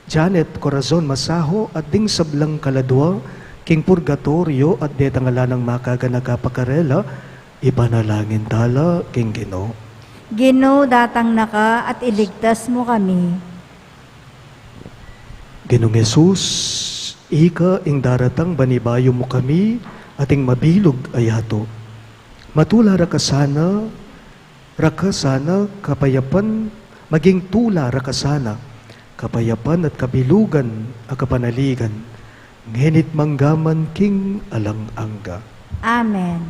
Janet Corazon Masaho, at ding sablang kaladua king purgatoryo at detang ala nang makaganaka pa karela, ipanalangin tala king Ginu. Ginu, datang na ka at iligtas mu kami. Ginung Jesus, ika ing daratang ban ibayu mu kami at ing mabilug a yatu. Matula ra ka sana, ra ka sana kapayapan, maging tula ra ka sana kapayapan at kabilugan a kapanaligan, ngeni't manggaman king alang angga. Amen.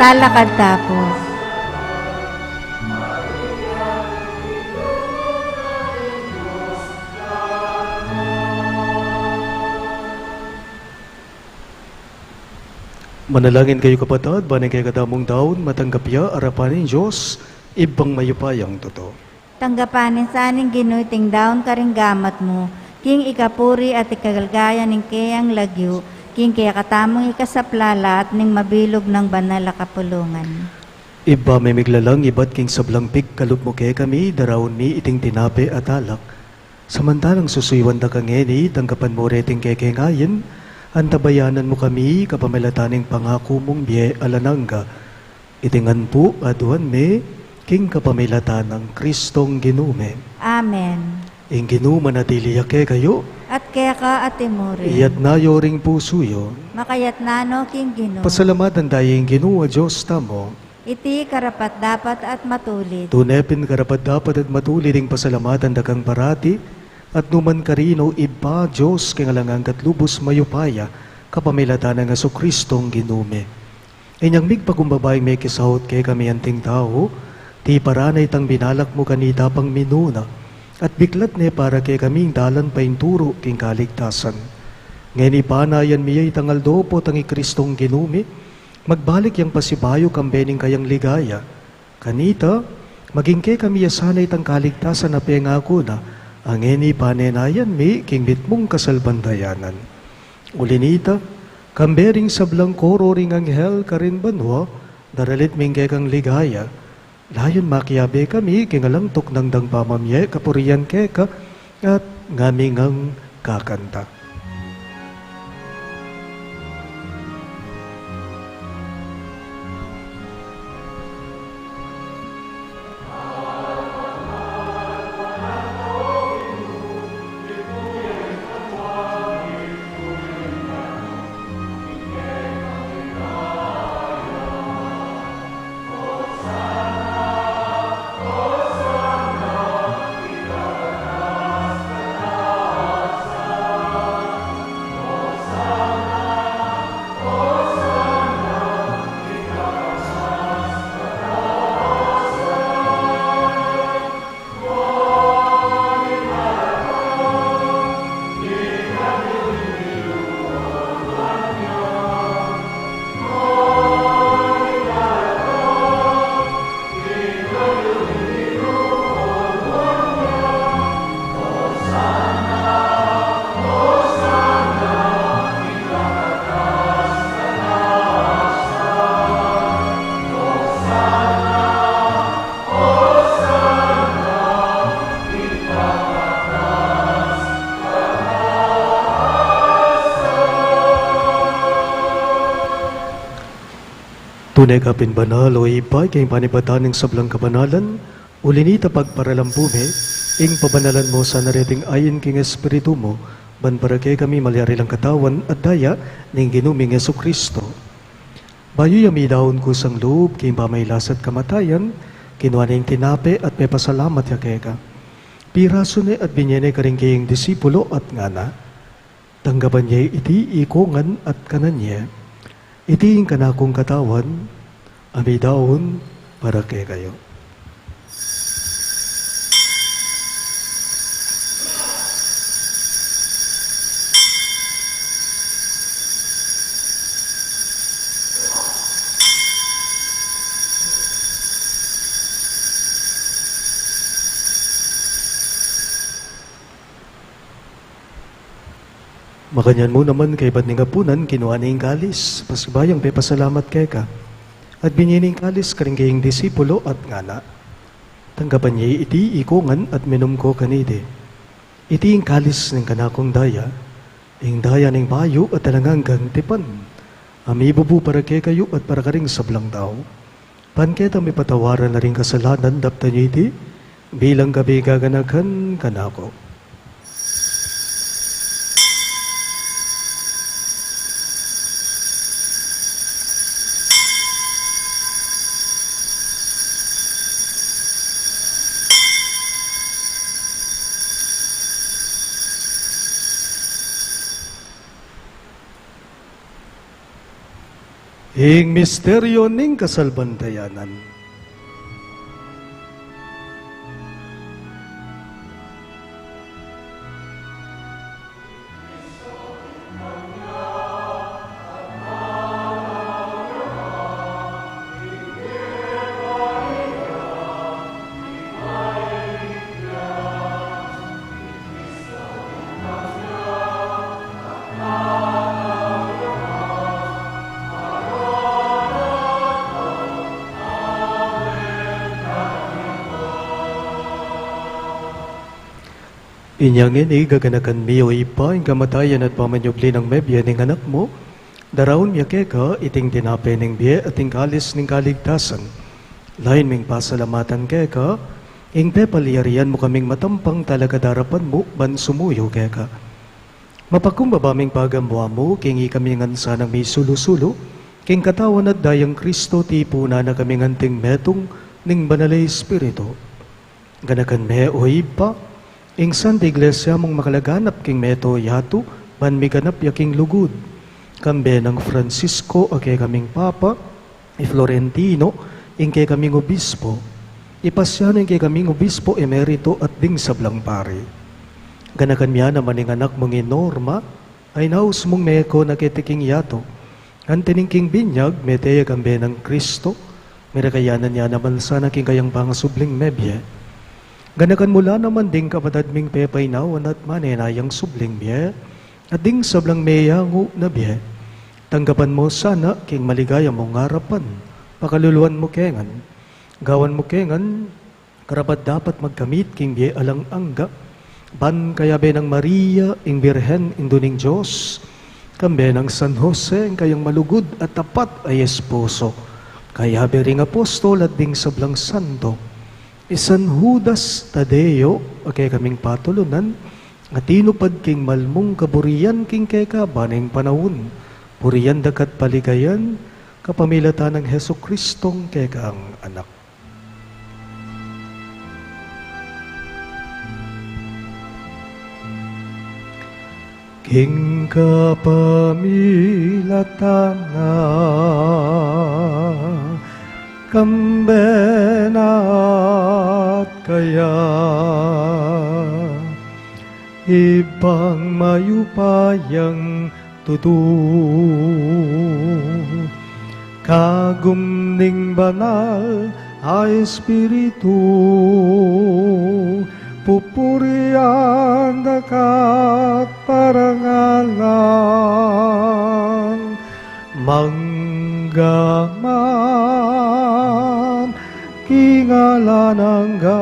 Lalakad ta pu. Manalangin kayu, kapatad, ban ing kekatamung daun matanggap ya arapan ning Dios, Ibpang mayupayang tutu. Tanggapan na sana ning Ginu iting daun karing gamat mu, king ikapuri at ikaligaya ning keyang lagyu, king kekatamung ikasaplala at ning mabilug nang banal a kapulungan. Ibpa ming miglalang, ibat king sablang pigkalub mu kekami, daraun mi iting tinape at alak. Samantalang susuyuan da ka ngeni, tanggapan mu reting kekeng ain, antabayanan mu kami kapamilatan ning pangaku mung bie alang angga. Iti ngan pu aduan mi king kapamilatan nang Kristong Ginu mi. Amen. Ing Ginu manatili ya kekayu. At keka at imuri. Iyatas yu ring pusu yu. Makayatas no king Ginu. Pasalamatan taya ing Ginu a Dios tamu. Iti karapat-dapat at matulid. Tune pin karapat-dapat at matulid ing pasalamatan da kang parati, at nukarin man, Ibpa, Dios king alang angga at lubus mayupaya, kapamilatan nang Jesukristong Ginu mi. Inyang migpakumbaba ing mekisaut kekami anting tau, tiparan na itang binalak mu kanita pang minuna, at biklat ne para kekami ing dalan painturu king kaligtasan. Ngeni panayan mi ya itang aldo potang i Kristong Ginu mi, magbalik yang pasibayu kambe ning kayang ligaya. Kanita, maging kekami ya sana itang kaligtasan a pengaku na, a ngeni panenayan mi king mitmung kasalpantayanan. Uli nita, kambe ring sablang koro ring anghel karin banua, daralit mi ing kekang ligaya, layun makiabe kami king alang tuknang dang pamamie kapurian keka, at ngami ngang kakanta. Tune ka pin banal, o Ibpa, king panibatan ning sablang kabanalan, uli nita pagparalampu mi, ing pabanalan mu sana reting ain king Espiritu mu, ban para kekami malyari lang katawan at daya ning Ginu ming Jesucristo. Bayu ya midaun kusang lub king pamailas at kamatayan, kinua ne ing tinape at pepasalamat ya keka. Pirasu ne at binye ne karing kayang disipulo at ngana, tanggapan ye iti ikongan at kanan ye. Iti ing kanakung katawan, a midaun para kekayu. Makanyan mu naman kaybat ning apunan, kinua ne ing kalis, pasibayu yang pepasalamat keka, at binye ne ing kalis karing kayang disipulo at ngana, tanggapan ye iti ikongan at minum ko kaniti. Iti ing kalis ning kanakung daya, ing daya ning bayu at alang anggang tipan, a mibubu para kekayu at para karing sablang tau. Ban ketang mipatawaran la ring kasalanan, daptan ye iti bilang kabigaganakan kanaku. Ing misteryo ning kasalpantayanan. Inya ngeni, gaganakan mi, o Ibpa, ing kamatayan at pamanyubli nang mebie ning Anak mu, daraun mi keka iting tinape ning bie at ing kalis ning kaligtasan. Lain ming pasalamatan keka ing pepalyarian mu kaming matampang talakad king arapan mu ban sumuyu keka. Mapakumbaba ming pagamuan mu king ikami ngan sanang misulu-sulu king katawan at dayang Kristo, tipunan na kaming anting metung ning Banal a Espiritu. Ganakan me, o Ibpa, ing Santa Iglesia mung makalaganap king mabilug a yatu, ban miganap ya king lugud. Kambe nang Francisco a kekaming Papa, i Florentino ing kekaming Obispo, i Pasiano ing kekaming Obispo Emerito at ding sablang pari. Ganakan me naman ing anak mung i Norma, a inaus mung meko na keti king yatu. Anti ning king binyag, mete ya kambe nang Kristo, mirakayanan ya naman sana king kayang pangasubling mebie. Ganakan mu la naman ding kapatad ming pepainawan at manenayang subling bie, at ding sablang meyangu na bie. Tanggapan mu sana king maligaya mung arapan, pakaluluan mu kengan, gawan mu kengan karapat-dapat magkamit king bie alang angga, ban kayabe nang Maria, ing Birhen, Indu ning Dios, kambe nang San Jose, ing kayang malugud at tapat a esposo, kayabe ring apostol at ding sablang santo, i San Judas Tadeo, a kekaming patulunan, a tinupad king malmung kaburian king keka ban ing panaun, burian da ka at paligayan, kapamilatan nang Jesucristong kekang Anak. King kapamilatan na, kambe na at kaya, Ibpang mayupayang tutu, kagum ning Banal a Espiritu, pupurian da ka at parangalan, mangga man king alang angga.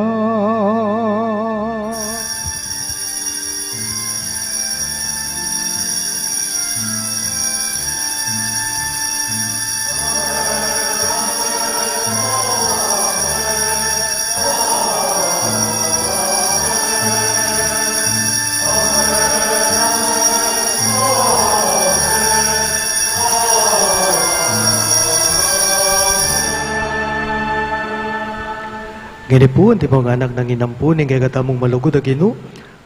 Ngeni pu, antimong anak nang inampu ning kekatamung malugud a Ginu,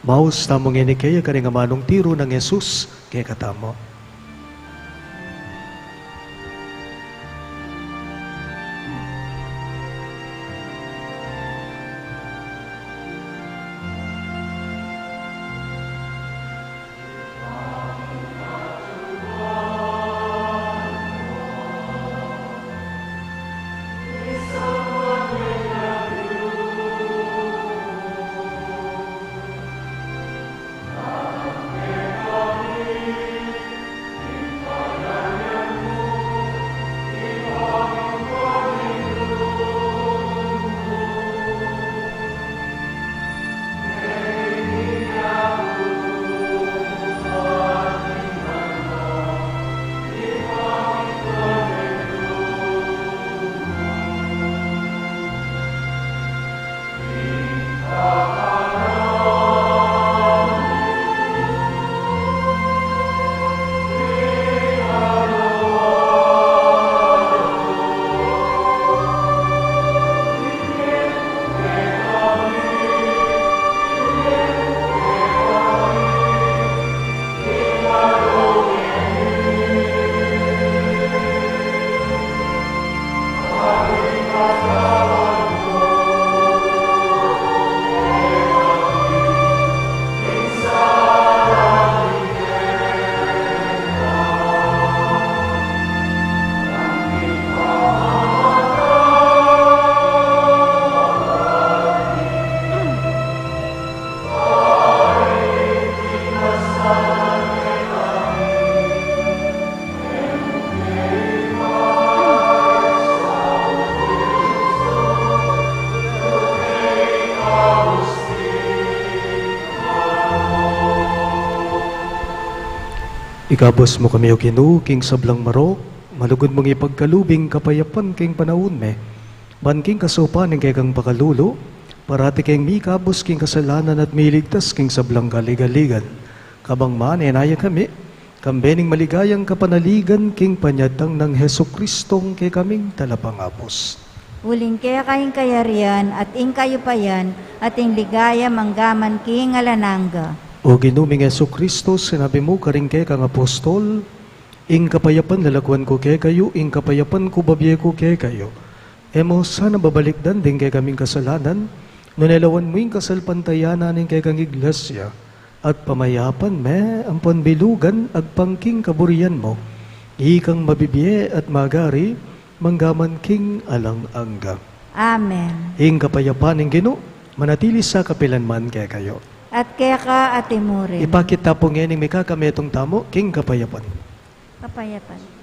maus tamu ngeni keya karing amanung tiru nang Jesus kekatamu. Ikabus mu kami, O Ginu, king sablang marok, malugud mung ipagkalub ing kapayapan king panaun mi. Ban king kasaupan ning kekang pakalulu, parati keng mikabus king kasalanan at miligtas king sablang kaligaligan. Kabang manenaya kami, kambe ning maligayang kapanaligan king panyatang nang Jesucristong kekaming Talapangabus. Uling keka ing kayarian, at ing kayupayan, at ing ligaya manggaman king alang angga. O Ginu ming Jesucristo, sinabi mu karing kekang apostol, ing kapayapan lalakuan ku kekayu, ing kapayapan ku babie ku kekayu. E mu sana babalikdan ding kekaming kasalanan, nune lawan mu ing kasalpantayanan ning kekang iglesia, at pamayapan me ampon bilugan agpang king kaburian mu. Ikang mabibie at magari, manggaman king alang angga. Amen. Ing kapayapan ning Ginu, manatili sa kapilan man kekayu. At keka, Ate Murin. Ipakit ta pu ngening mikakametung tamu king kapayapan. Kapayapan.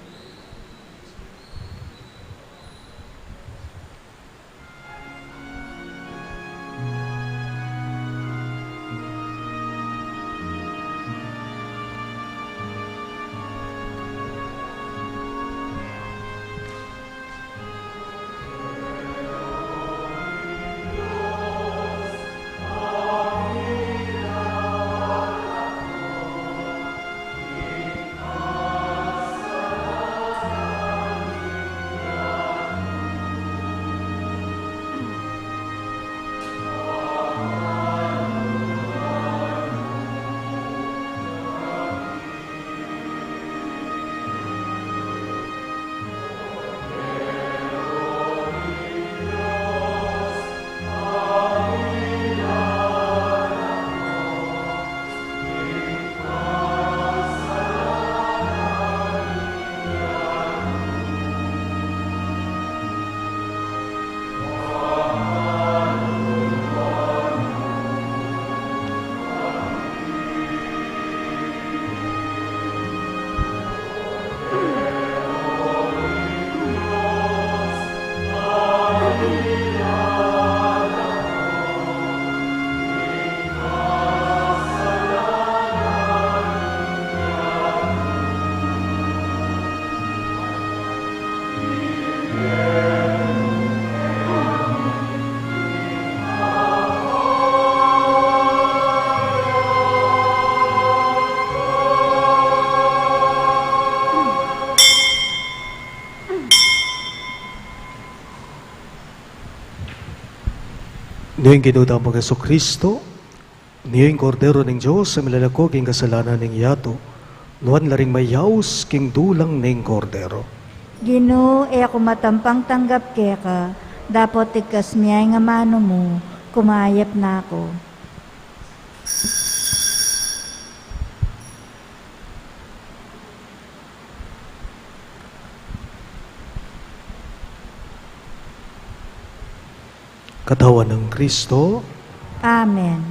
Ning Ginu tamung Jesucristo, Ini ing Kordero ning Dios a milalako king kasalanan ning yatu. Nuan la ring mayaus king dulang ning Kordero. Ginu, e ku matampang tanggap keka, dapot tigkas mu ing amanu mu, kumayap na ku. Katawan nang Kristo. Amen.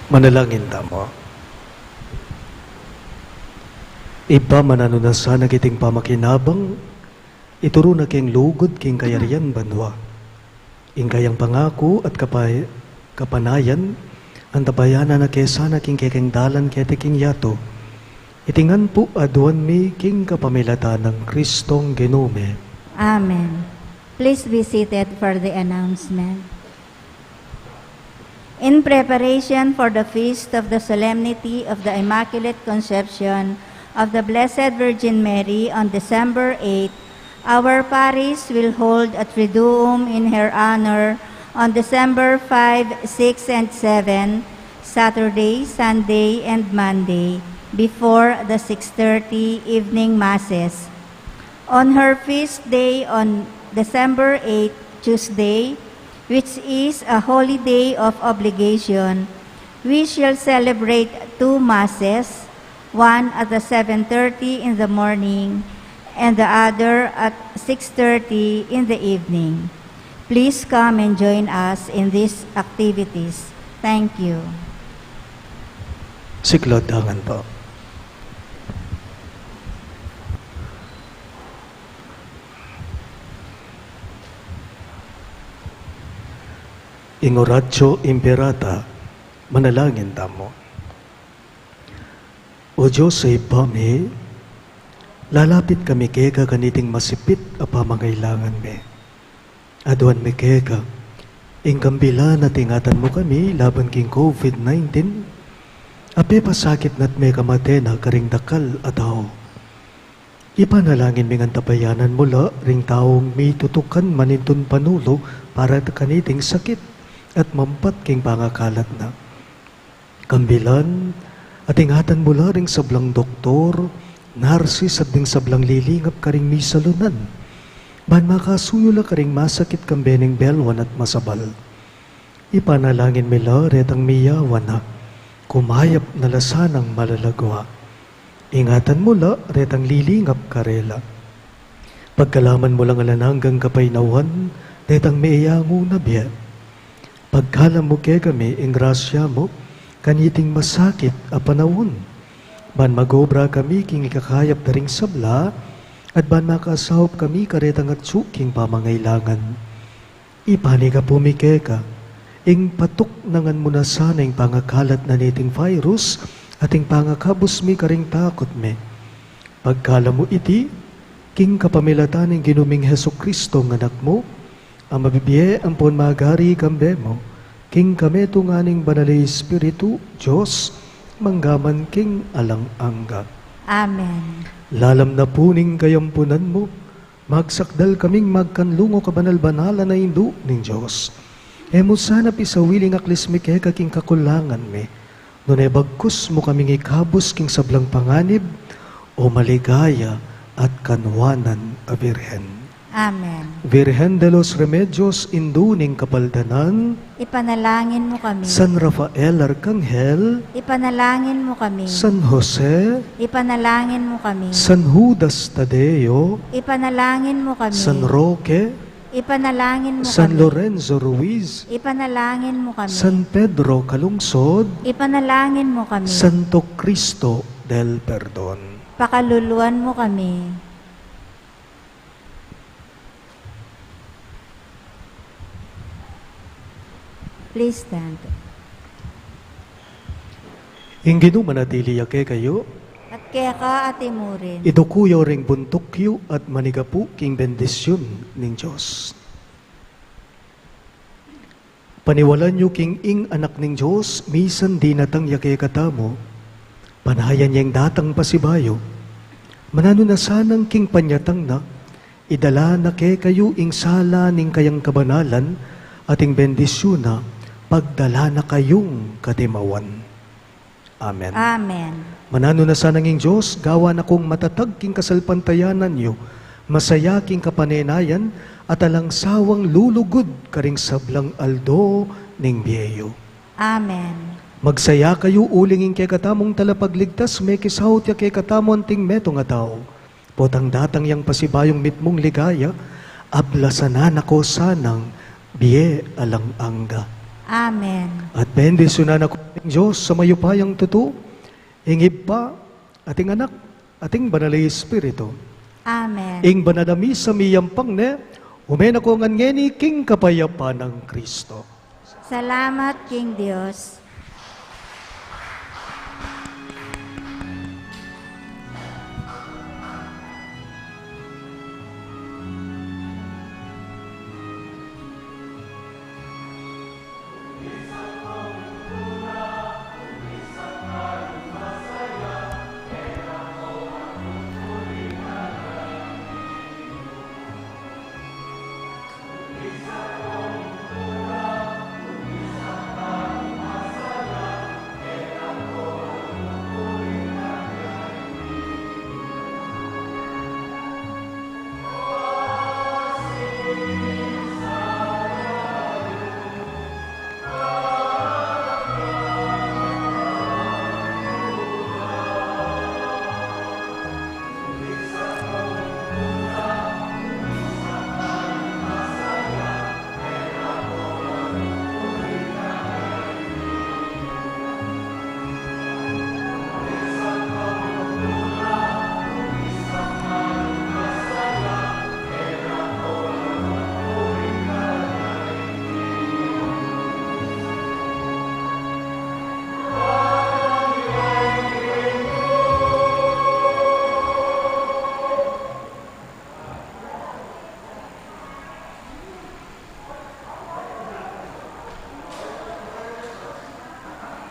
Manalangin tamu. Ibpa, mananu na sana kiting pamakinabang, ituru na keng lugud king kayarian banua. Ing kayang pangaku at kapay-, kapanayan, antabayanan na ke sana king kekeng dalan keti king yatu. Iti ngan pu aduan mi king kapamilatan nang Kristong Ginu mi. Amen. Please be seated for the announcement. In preparation for the feast of the Solemnity of the Immaculate Conception of the Blessed Virgin Mary on December eighth, our parish will hold a Triduum in her honor on December five, six, and seven, Saturday, Sunday, and Monday, before the six thirty evening masses. On her feast day on December eighth, Tuesday, which is a holiday of obligation, we shall celebrate two masses, one at the seven thirty in the morning and the other at six thirty in the evening. Please come and join us in these activities. Thank you. Siklaud tamu ngan pu. Ing Oratio Imperata, manalangin tamu. O Dios a Ibpa mi, lalapit kami keka kaniting masipit a pamangailangan mi. Aduan mi keka, ing kambilan a ingatan mu kami laban king COVID nineteen, a pepasakit na't mekamate na karing dakal a tau. Ipanalangin mi ngan tabayanan mu la ring taung mitutukan manintun panulu para kaniting sakit at mampat king pangakalat na. Kambilan, at ingatan mu la ring sablang doktor, narsis, at ding sablang lilingap karing misalunan. Ban makasuyu la karing masakit kambe ning belwan at masabal. Ipanalangin mi la retang miyawan na, kumayap na la sanang malagwa. Ingatan mu la retang lilingap karela. Pagkalaman mu lang alang anggang kapaynawan, detang meyangu na bie. Pagkalam mu kekami ing grasya mu, kaniting masakit a panaun. Ban mag-obra kami king ikakayap da ring sabla, at ban makasaup kami karetang atsu king pamangailangan. Ipanyawad mi keka, ing patuknangan mu na sana ing pangakalat na niting virus, at ing pangakabus mi karing takut mi. Pagkalam mu iti, king kapamilatan ning Ginu ming Jesucristo nga Anak mu, a mabibie ampon magari kambe mu, king kametungan ning Banal a Espiritu, Dios, mangga man king alang angga. Amen. Lalam na pu ning kayampunan mu, magsakdal kaming magkanlungo kabanal-banalan a Indu ning Dios. E mu sana pisawili ing aklis mi keka king kakulangan mi, nune bagkus mu kaming ikabus king sablang panganib, o maligaya at kanwanan a Birhen. Amen. Virgen de los Remedios, Indu ning Kapaldanan. Ipanalangin mu kami. San Rafael Arkanghel. Ipanalangin mu kami. San Jose. Ipanalangin mu kami. San Judas Tadeo. Ipanalangin mu kami. San Roque. Ipanalangin mu kami. San Lorenzo Ruiz. Ipanalangin mu kami. San Pedro Calungsod. Ipanalangin mu kami. Santo Cristo del Perdon. Pakaluluan mu kami. Please stand. Ing Ginu manatili ya kekayu. At keka mu rin. Iduku yu ring buntuk yu at manigapu king bendisyun ning Dios. Paniwalan yu king ing Anak ning Dios, misan dinatang ya kekatamu, panayan yang datang pasibayu. Mananu na sanang king panyatang na, idala na kekayu ing sala ning kayang kabanalan, at ing bendisyun na, pagdala na kayung katimawan. Amen. Amen. Mananu na sanang ing Dios, gawa na kung matatag king kasalpantayanan yu, masaya king kapanenayan, at alang sawang lulugud karing sablang aldo ning bie yu. Amen. Magsaya kayu uling ing kekatamung Talapagligtas, mekisaut ya kekatamu anting metung a tau. Potang datang yang pasibayung mitmung ligaya, ablasan na ko sanang bie alang angga. Amen. At bendisyunan na kayu ning Dios a mayupayang tutu, ing Ibpa, at ing Anak, at ing Banal a Espiritu. Amen. Ing Banal a Misa miyampang ne, ume na ko ngan ngeni king kapayapan nang Kristo. Salamat king Dios.